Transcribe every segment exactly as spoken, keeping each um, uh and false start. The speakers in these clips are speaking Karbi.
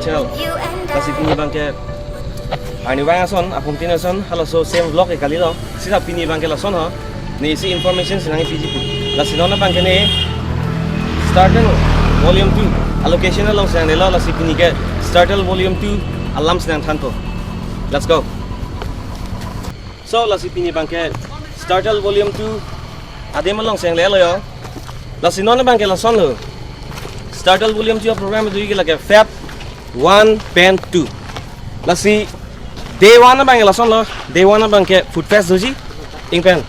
Channel. Lasi pini abangke arnivang ason, apungtin ason, halaso same vlog ke kalilo. Sita pini abangke lason ho. Ne isi information si nangpiji pu. Lasi non abangke ne Startle Volume two a location alongsi nanglelo, lasi pini ke Startle Volume two alam si nangthanpo. Let's go. So, lasi pini abangke Startle Volume two adim alongsi nanglelo yo. Lasi non abangke lasonlo. Startle Volume two program itu ke lake Feb one pen two. Lasi day one abangke lasonlo. Day one abangke food fest doji. Ingpen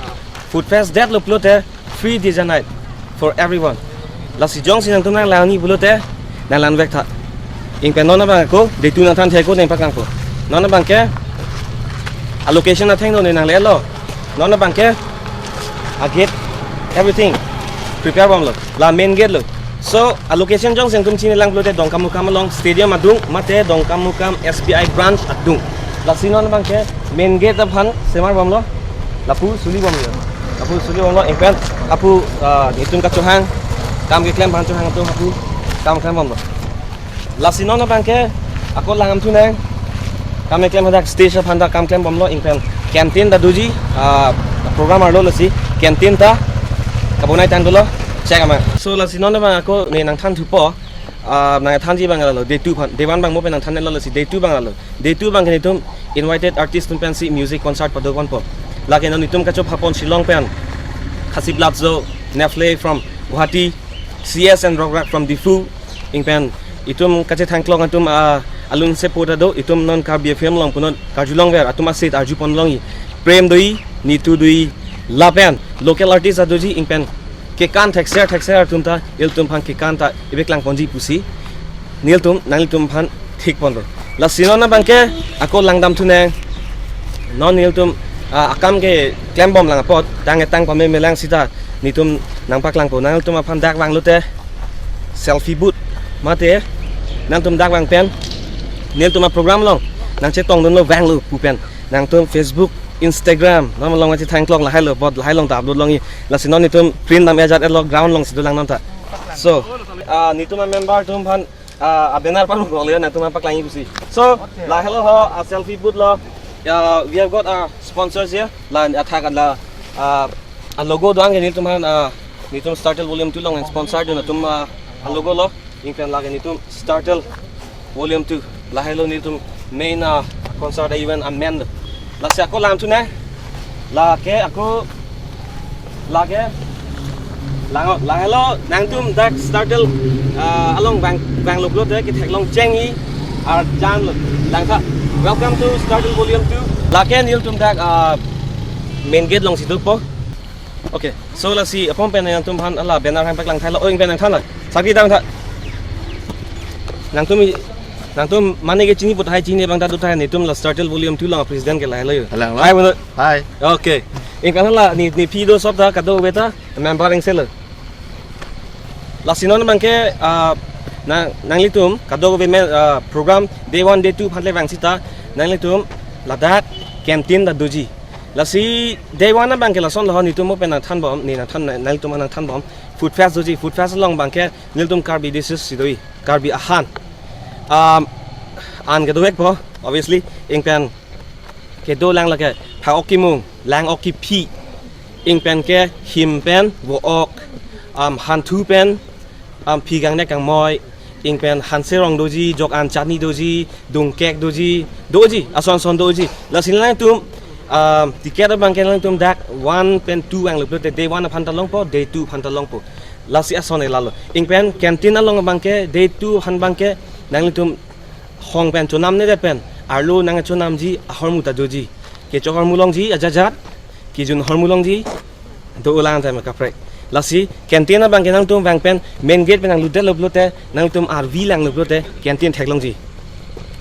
food fest detlo pulote free D J night for everyone. Lasi jongsi nangtum nanglang-i pulote nanglang-vek tha. Ingpen non abang ako day two nangthan thek ako nangpaklangpo. Non abangke a location athengno ne nanglelo. Non abangke a gate, everything prepare bomlo. La main gate lo. So a location jongsi nangtum chinilang pulote Dongkamukam along stadium adung mate Dongkamukam S B I branch adung. Lasi non abangke main gate aphan semar bomlo. Lapu suli bomlo. Lapu suli bomlo. Ingpen lapu, ah, netum kachohang, kam keklem aphan chohang atum lapu kam klem bomlo. Lasi non abangke ako lang-amthu nang. Kam keklem hadak stage aphan ta kam klem bomlo, ingpen canteen ta doji, ah, program arlo, lasi canteen ta kabonai tang dolo, check ama. So lasi non abang ako ne nangthanthupo, ah, nangthanji abang lalo, day two aphan, day one abang mo pen nangthanlo, lasi day two abang lalo. Day two abangke netum invited artist atum pensi music concert pado ponpo. Lake non netum kachopha pon Shillong pen Khasi Platzo, Nefle from Guwahati, C S and Rock Rock from Diphu, ingpen itum kachethangklong atum, ah, alun sepo ta do, itum non Karbi F M along punon karjulongver, atum asit arju ponlongji, Prem doi, Nitu doi, lapen local artist ta doji, ingpen kekan thekser thekser atum ta, ilitum aphan kekan ta ipaklang ponji pusi nelitum nanglitum aphan thik ponlo. Lasi non abangke ako langdamthu nang. Non nelitum, ah, akam keklem bomlang apot, tang etang pame melang sita netum nangpaklangpo. Nanglitum aphan dak vanglote selfie booth mate nangtum dak vang pen nelitum a program along nangchetongdunlo, vanglo pu pen nangtum Facebook, Instagram, non along nangchethangklong, lahai lo, bot lahai along ta upload longji. Lasi non netum print dam ajat elo, ground alongsi dolang non ta. So, ah, netum a member atum aphan, ah, a banner parloklo, nangtum nangpaklangji pusi. So, okay, la hello ho, a selfie booth lo. Ya, we have got our sponsors here. La athak la, ah, a logo doang ke netum aphan, ah, netum Startle Volume two along sponsor dun atum, ah, a logo lo. Ingpen lake netum Startle Volume two. Lahai lo netum main, ah, concert event amen lo. Lasi ako langthu nang. Lake ako, lake lang, lahai lo nangtum dak Startle, ah, along vang, vanglo pulote ketheklong chengji arjan lo. Langtha. Welcome to Startle Volume two. Lake nelitum dak, ah, main gate alongsi dopo. Okay, so lasi apom pen nangtum aphan ala banner aphan paklang thailo, oh, ingpen nangthan la. Sakri dam tha. Nangtum i-, nangtum mane ke chini puthai, chini abang ta do thai, netum la Startle Volume two along president ke lahai lo yo. Lahai lo. Hai, bono. Hai. Okay. Ingkan la ne, nephi do sob ta kadokave ta member ingse lo. Lasi non abangke, ah, nang, nanglitum kadokave me, ah, program day one, day two aphan le vang sita nanglitum ladak canteen ta doji. Lasi day one abangke lasonlo, netum mo pen nangthan bom, ne nangthan, nanglitum nangthan bom. Food fest doji, food fest along abangke nelitum Karbi dishes si doi, Karbi ahan. Um, an kedovekpo, obviously, ingpen kedolang lake phak-ok kemung, lang-ok kephi, ingpen ke him pen vo-ok, um, hanthu pen, um, phi kangnek kangmoi, ingpen hanserong doji, jok an chutney doji, dungkek doji, doji, ason ason doji. Lasi nangtum, um, ticket abangke nangtum dak one pen two vanglo pulote day one aphan ta longpo, day two aphan ta longpo. Lasi ason e lalo. Ingpen canteen along abangke day two aphan abangke nanglitum hong pen chonamnedet pen arlo nangchonamji ahormu ta doji. Kecho ahormu longji ajat ajat, kejun ahormu longji, dolang time kaprek. Lasi canteen abangke nangtum vang pen main gate pen nanglutdetlo pulote, nangtum arvi langlo pulote canteen theklongji.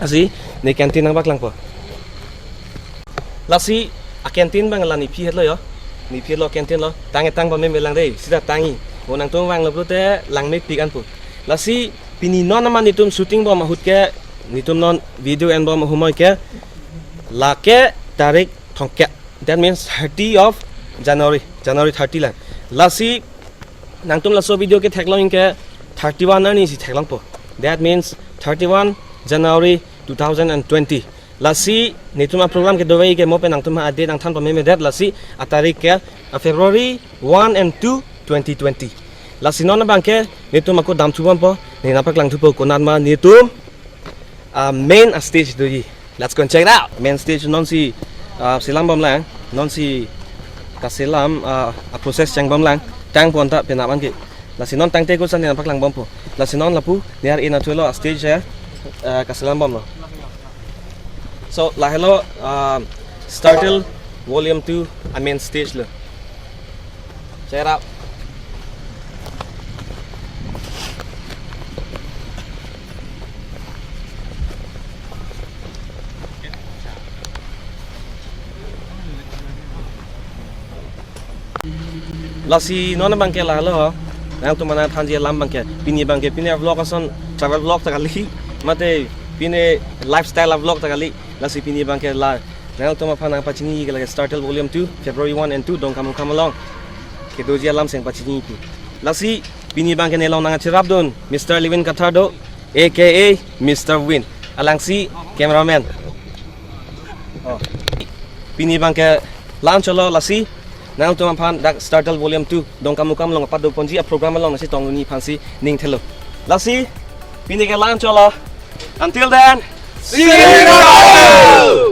Lasi ne canteen nangpaklangpo. Lasi a canteen abang la nephi hetlo yo. Nephi hetlo canteen lo. Tang etang pame melang dei. Sita tangji. O nangtum vanglo pulote langmepik anpo. Lasi pini non amat netum shooting bom ahut ke, netum non video en bom ahumoi ke, lake tarik thomkep. That means thirty of January, January thirty lang. Lasi nangtum laso video ke theklong ke thirty-one arni si theklongpo. That means thirty-one January two thousand and twenty. Lasi netum a-program kedo ave ke mo pen nangtum ha-date nangthan pamemedet, lasi atarik ke, ah, February one and two, twenty twenty. Lasi non abangke netum ako damthu bompo, ne nangpaklangthupo konat ma netum, ah, main a-stage doji. Let's go and check it out. Main stage nonsi, ah, selam bomlang, nonsi kaselam, ah, a-process cheng bomlang, tangpon ta penap anke. Lasi non tangte ko san ne nangpaklang bompo. Lasi non lapu, ne ar-e nangthulo a-stage ya, ah, kaselam bomlo. So, lahelo, ah, Startle Volume two a-main stage lo. Check it out. Lasi non abangke lahelo ho. Nangtum aphan nangthanji alam abangke. Pini abangke, pini a-vlog ason travel vlog ta kali. Mate pini lifestyle a-vlog ta kali. Lasi pini abangke la nangtum aphan nangpachini ke lake Startle Volume two, February one and two, Dongkamukam along kedoji alam si nangpachinipo. Lasi pini abangke ne along nangcherapdun Mister Lewin Kathar do, A K A Mister Win. Alangsi cameraman. Oh. Pini abangke la-anchotlo, lasi nangtum aphan dak Startle Volume two, Dongkamukam along padoponji a-program along nangchetongdunji aphansi ning thelo. Lasi pini ke la-anchotlo. Until then, see you.